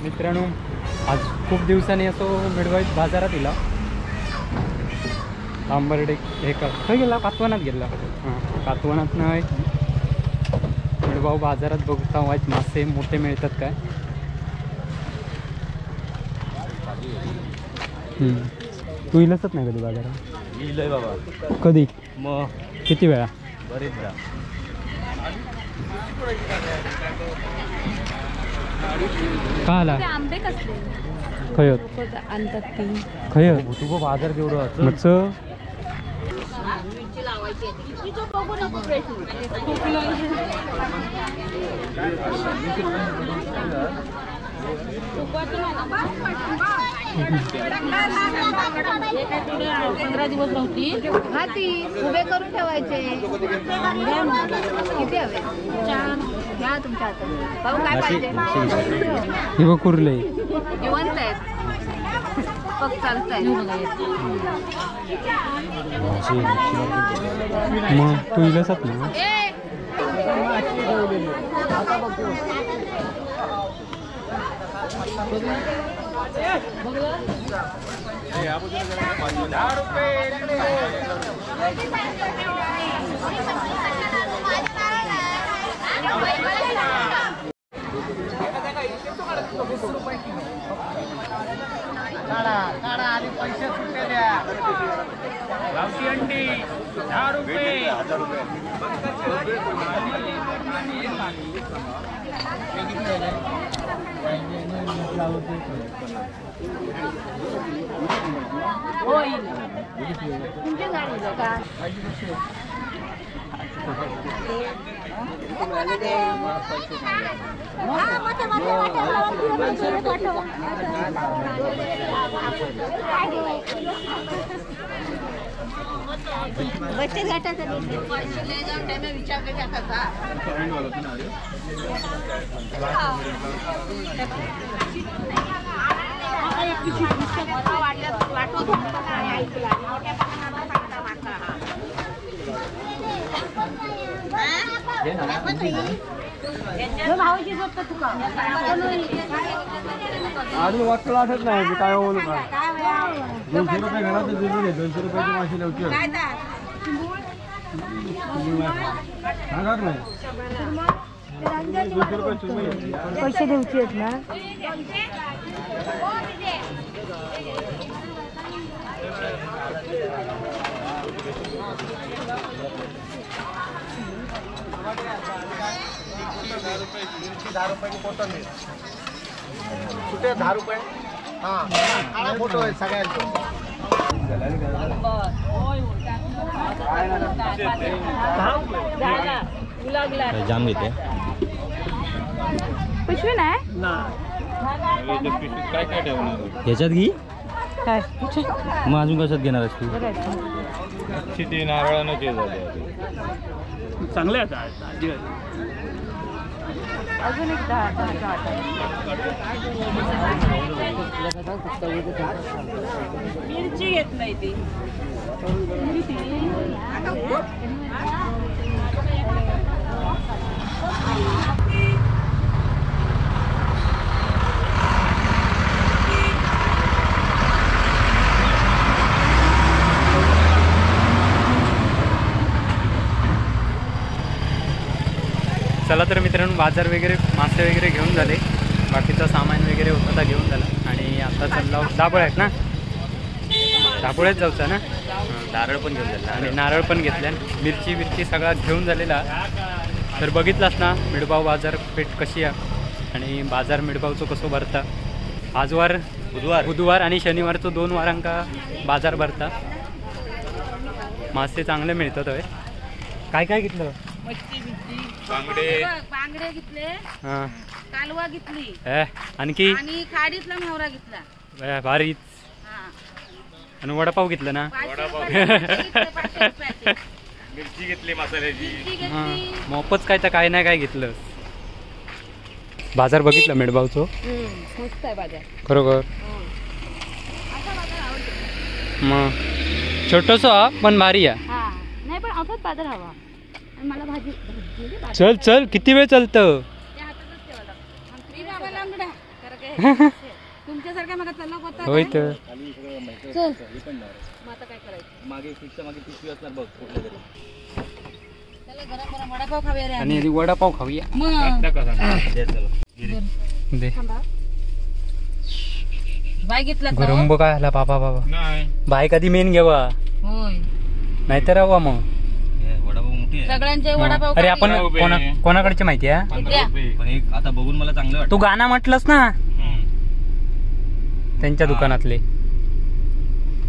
मित्रांनो, आज खूप दिवसांनी असो मिडवाईज बाजारात इला. आंबर्डे हे का खंय गेला, कातवनात गेला. हां, कातवनात नाही मिडबाव बाजारात बघता वाईट मासे मोठे मिळतात काय. तू इलसच नाही कधी बाजारात? इलय बाबा. कधी? मग किती वेळा? बरेचदा. का आला? आंबे कसले खय आणतात ती? खय तुगो बाजार केवढं मच 15 दिवस नव्हती. हा, ती उभे करून ठेवायचे. किती हवे? घ्या तुमच्या हातात. भाऊ काय पाहिजे? हे बघ कुर्ले जिवंत आहेत, पग चालत आहेत. मग तू इलसत ना? पैसे सुट्टे द्या. गावठी अंडी 10 रुपये. बचत गटाचा विचार अजून वाटलं आठवत नाही काय बोलू का. 200 रुपये घरात दिले, 200 रुपयाची माशी लावची सांगा नाही. 200 रुपये पैसे द्यायचे आहेत ना. मिरची 10 रुपयाची कोथंबीर सुटे 10 रुपये. हां, काळा फोटो आहे सगळ्यांचा. जाम घेते पिशवी नाही ह्याच्यात घे काय? मग अजून कशात घेणार आहेस तू? ती नारळानं ते झाले चांगले आहेत. अजून एक 10. मिरची घेत नाही ती. चला तर मित्रांनो, बाजार वगैरे मासे वगैरे घेऊन झाले, बाकीचं सामान वगैरे होतं तर घेऊन झालं. आणि आता चाललो दाभोळ्यात ना, दाभोळ्यात जाऊचा ना. नारळ पण घेऊन झाला आणि नारळ पण घेतल्या, मिरची बिरची सगळा घेऊन झालेला. तर बघितलास ना मिडबाव बाजारपेठ कशी आहे आणि बाजार मिडबावचं कसं भरता. आजवार बुधवार आणि शनिवारचं 2 वारांका बाजार भरता. मासे चांगले मिळतात होय. काय काय घेतलं? बांगडे बांगडे घेतले, कालवा घेतली आणखी आणि खाडीतला म्हावरा घेतला. भारीच. आणि वडापाव घेतला ना, मिरची घेतली मसाल्याची. मोपच काय तर काय नाही काय घेतलं. बाजार बघितला मेडबावचो? मस्त आहे बाजार खरोखर. मग छोटस पण भारी आहे. नाही पण असाच बाजार हवा मला. भाजी चल चल किती वेळ चालतं. तुमच्यासारख्या मग चलक होता. होय तर. चल मग आता काय करायचं? मागे फिक्स मागे पिशवी असणार बघ कुठे तरी. चला गरम गरम वडापाव खाऊया रे. आणि आधी वडापाव खाऊया. मग दे बाय घेतला गरम काय आला बाबा बाबा. नाही बाय कधी मेन घेवा. होय नाहीतर हवा मग सगळ्यांचे वडापाव. अरे आपण कोणाकडचे माहिती आहे? पण एक आता बघून मला चांगलं वाटतं. तू गाणं म्हटलंस ना त्यांच्या दुकानातले.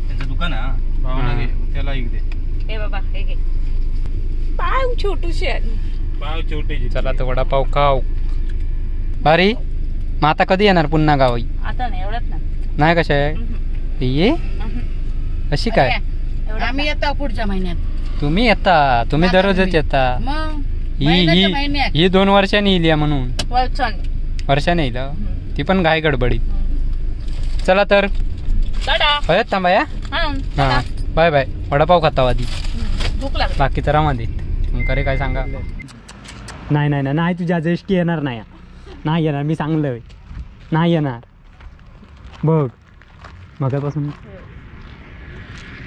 त्यांचं दुकान आहे त्याला एक दे. ए बाबा हे घे पाव छोटूशे पाव छोटे. चला तर वडापाव खाऊ. भारी. मग आता कधी येणार पुन्हा गावी? आता नाही एवढ्यात ना. नाही कशा आहे ये अशी काय? आम्ही येतो पुढच्या महिन्यात. तुम्ही येता? तुम्ही दररोजच येता. ही ही 2 वर्षांनी येईल म्हणून. वर्षाने येईल ती पण घाई गडबडीत. चला तर हळद थांबा. हा बाय बाय. वडापाव खाता आधी बाकी तर मध्ये तुमकडे काय सांगा. नाही नाही नाही तुझ्या एसटी येणार नाही. नाही येणार मी सांगलं नाही येणार. बघ मगापासून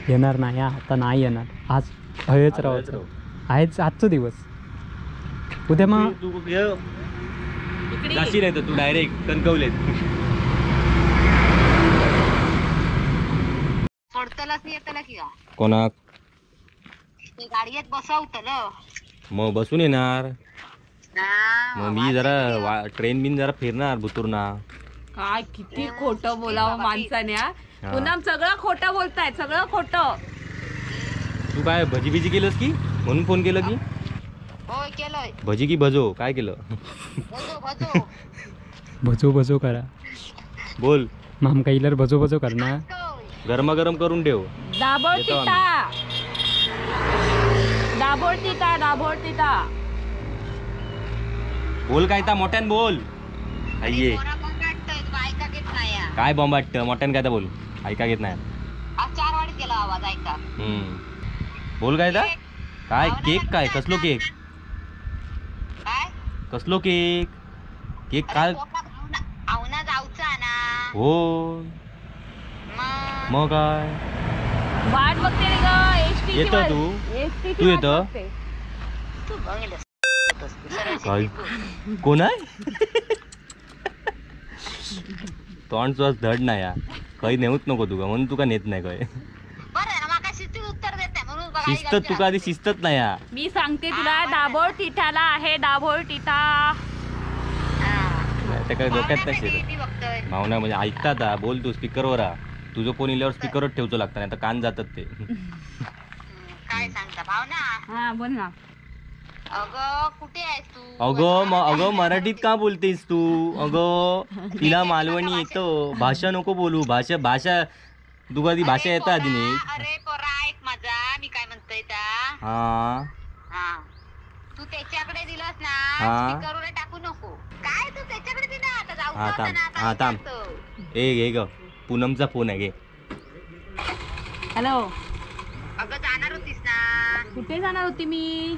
येणार नाही आता नाही येणार. आज हयच राहायचं आहेच आजचा दिवस. उद्या मग तू जाशील नाही तर तू डायरेक्ट कणकवलेत. कोणाक गाडयेत बसवतलं मग बसून येणार. मग मी जरा ट्रेन बिन जरा फिरणार भुतुरना. काय किती खोटं बोलावं माणसाने. पुन्हा सगळं खोटं बोलताय सगळं खोटं. तू काय भजी बिजी केलंस की म्हणून फोन केलं की? होय केलंय. भजी की भजो काय केलं? भजो भजो भजो करा. बोल माम काहीलर भजो भजो करणार. गरमागरम करून ठेव. दाभोळ तिटा दाभोळ तिटा दाभोळ तिटा. बोल काय ता मोठ्यान बोल. आइये काय बॉम्ब मोठ्यान काय बोल. ऐका घेत नाही. 4 वाडीत गेला आवाज ऐका. बोल काय ता काय केक काय कसलो केक? काय कसलो केक? केक काल आवना जाऊचा ना. हो मग काय वाट बघते रे ग एसटी. येतो तू? तू येतो? काय कोण आहे? तोंड श्वास धड नाही या. काही नेऊच नको तुका म्हणून तुका नेत नाही. काय शिस्त तुका आधी शिस्तच नाही या. मी सांगते तुला दाभोळ तिठाला आहे दाभोळ तिठा. त्या काय डोक्यात नाही. भावना म्हणजे ऐकतात. बोल तू स्पीकरवर. तुझं फोन इल्यावर स्पीकरवर ठेवतो लागतं नाही तर कान जातात ते. काय सांगता भावना? हा बोल ना. अगं कुठे आहेस तू? अगं अगं मराठीत का बोलतेस तू? अगं तिला मालवणी येतो. भाषा नको बोलू. भाषा भाषा तुका ती भाषा येता आधी नाही. अरे पोरा ऐक माझा मी काय म्हणतोय ता. हा हा तू त्याच्याकडे दिलास ना स्पीकरवर टाकू नको. काय तू त्याच्याकडे दिला आता जाऊ हा थांब. हा थांब. ए घे ग पूनमचा फोन आहे घे. हॅलो. अगं जाणार होतीस ना? कुठे जाणार होती मी?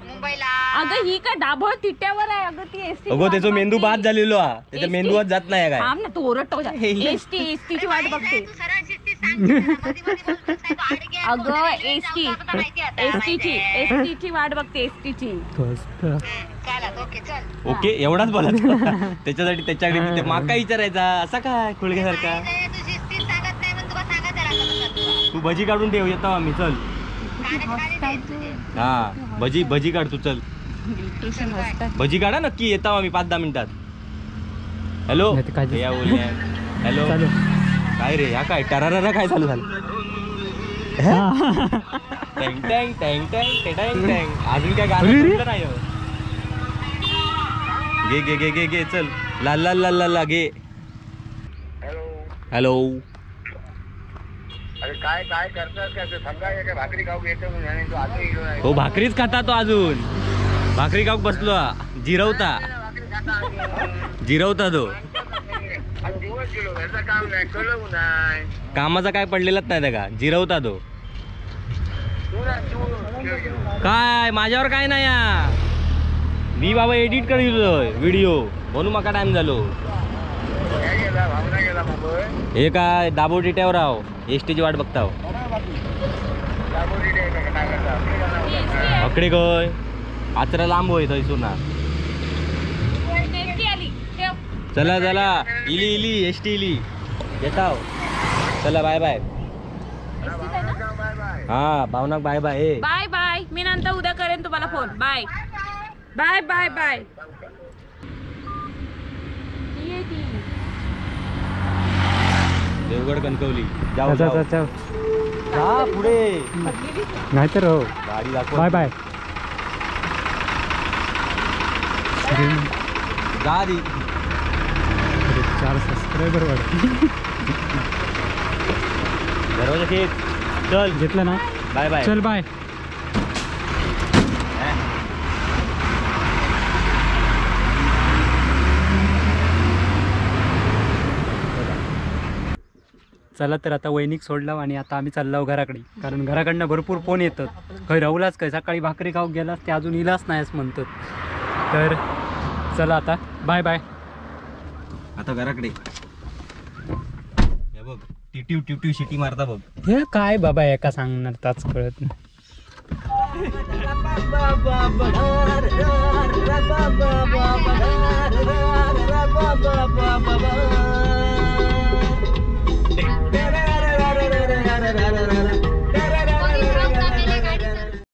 मुंबईला. अगं ही काय दाभोळ तिट्यावर आहे. अगं ती एसटी. अगं त्याचा मेंदू बाद झालेलो हा. त्याच्या मेंदूत जात नाही काय. थांब ना तू ओरडतो. एसटी एसटीची वाट बघते. अगं एसटी एसटीची एसटीची वाट बघते एसटीची. ओके एवढाच बोलायचं त्याच्यासाठी. त्याच्याकडे माका विचारायचा असा काय खुळग्यासारखा. तू भजी काढून ठेव येतो आम्ही. चल हा भजी भजी काढ तू. चल भजी काढा नक्की येतो आम्ही 5-10 मिनिटात. हॅलो हॅलो काय रे ह्या काय टरारा काय चालू झालं? Tang Tang Tang Tang Tang Tang. अजून काय गाणं नाही. घे घे घे घे घे चल ला ला ला ला ला घे. हॅलो. अरे काय काय करतात काय समजा काय भाकरी खाऊ येतो. हो भाकरीच खाता तो अजून. भाकरी खाऊ बसलो जिरवता जिरवता तो. कामाचा काय पडलेलाच नाही त्या का जिरवता तो. काय माझ्यावर काय नाही मी बाबा एडिट करीत व्हिडिओ म्हणून माका टाइम झालो. हे काय दाबोडी टेवर आहो, एस टीची वाट बघता. अकडे गय आचरा लांब होय थंयसून ना. चला चला इली इली एस टी इली येता. चला बाय बाय. हा भावनाक बाय बाय. बाय बाय. मी नंतर उद्या करेन तुम्हाला phone. Bye bye bye bye. Devgad Kankavli. जाऊ जाऊ जा पुढे नाहीतर हो गाडी दाखव. बाय बाय. जा दी. 4 सबस्क्रायबर वाढ. दरवाजा खेच. चल घेतलं ना. बाय बाय. चल बाय. चला तर आता वैनिक सोडला आणि आता आम्ही चाललो घराकडे, कारण घराकडनं भरपूर फोन येतात. खंय राहुलाच काय सकाळी भाकरी खाऊ गेलास ते अजून इलाच नाही असं म्हणतात. तर चला आता बाय बाय. आता घराकडे बघ टिटिव टिटिव शिटी मारता बघ. हे काय बाबा एका सांगणार ताच कळत नाही.